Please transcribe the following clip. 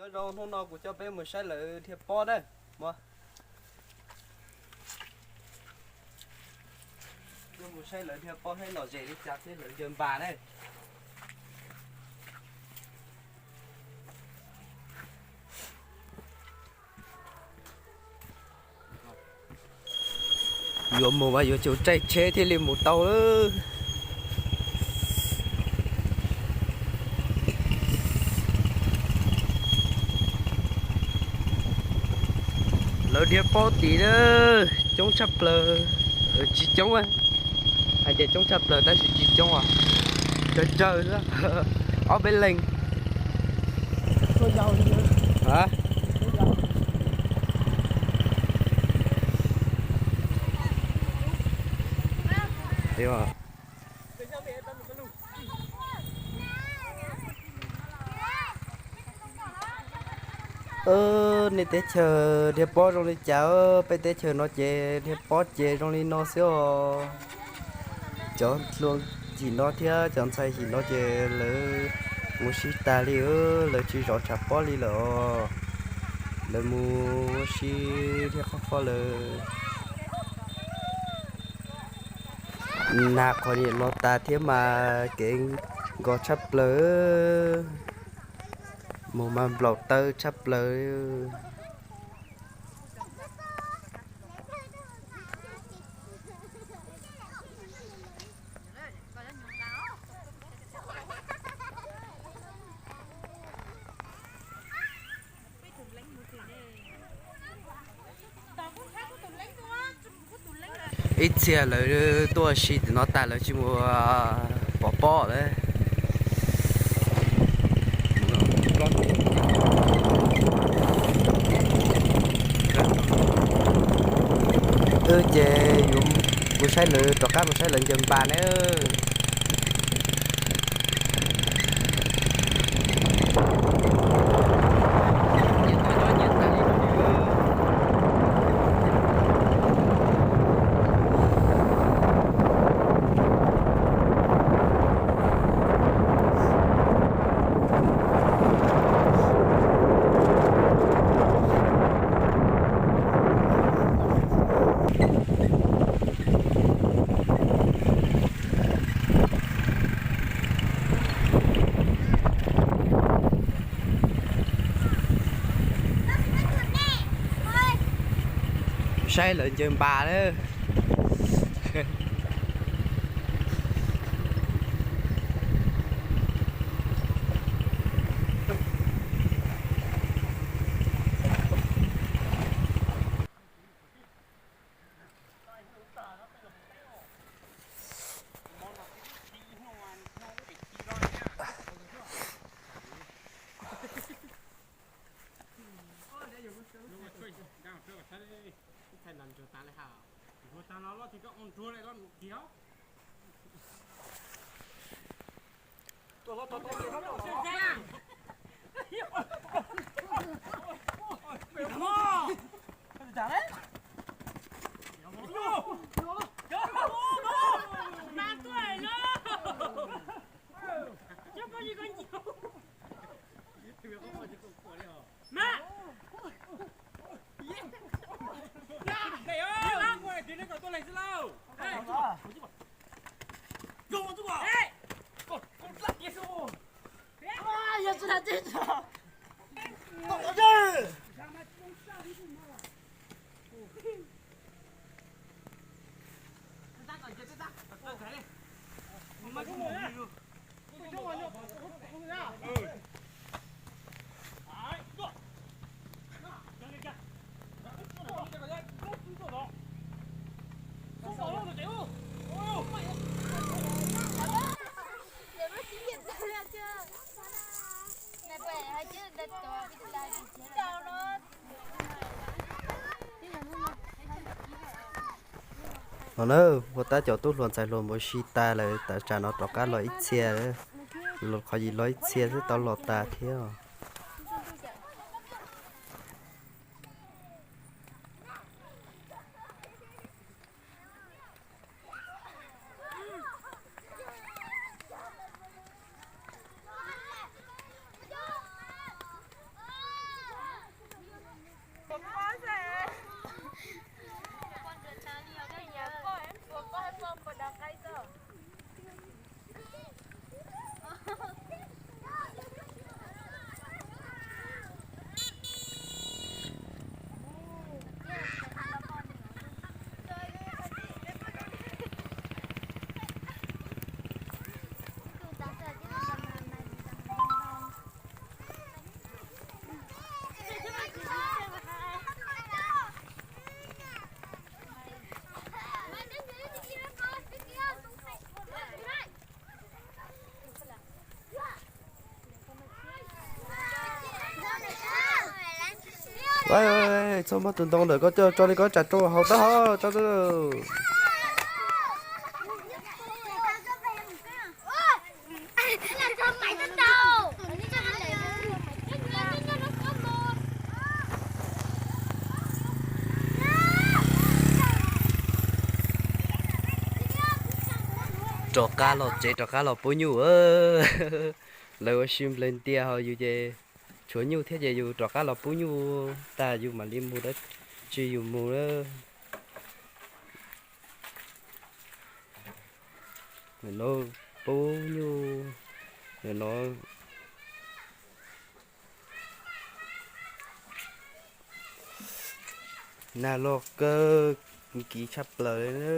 Nyob zoo, hnub no kuv coj peb mus saib lawv dhia pob na. Mus, mus saib lawv dhia pob seb lom zem li cas thiab lawv ncaws npas na. Yuav mus mas yuav tsum caij tsheb thiaj li mus tau lawm. Lawv dhia pob tid na, coob tshaj plaws. Tsis coob, hais tias coob tshaj plaws tab sis tsis coob os. Tsawg tsawg xwb, ob peb leeg. Nej teb chaws dhia pob zoo li cas? Peb teb chaws no ces dhia pob ces zoo li no xwb os. Cov hluas yim no thiab cov ntxhais yim no ces lawv mus sib tag li, lawv tsis zov tshav pob li lawm os. Lawv mus ua si dhia qhov qhov lawm. Nag qhov niam no tas thiab mas kev nkos tshaj plaws, mus mas nplaum taw tshaj plaws. Ib txhia lawv tuaj si tim no tas lawv tsis mus pov pob lawm. Wb ces yuav mus saib lawv, rov qab mus saib lawv ncaws npas na. Saib lawv ncaws npas lawm. No na, ua tab cov tub hluas ntxhais hluas mus si tas lawm, tas tsam no rov qab los ib txhia, los qhov yim los ib txhia twb tau los tas thiab. Txhob muab tus ntoo ntawm koj coj tso li, koj tsam rau hauv taub hau tso. Rov qab los tsev, rov qab los pub nyuj. Lawv ua si nplawg ntias ho yus ces tshuav nyuj thiab ces yus rov qab los pub nyuj tag yus mam li mus dab tsi yus mus na. Nim no pub nyuj, nim no nag loj kawg, kiv tshaj plaws li na.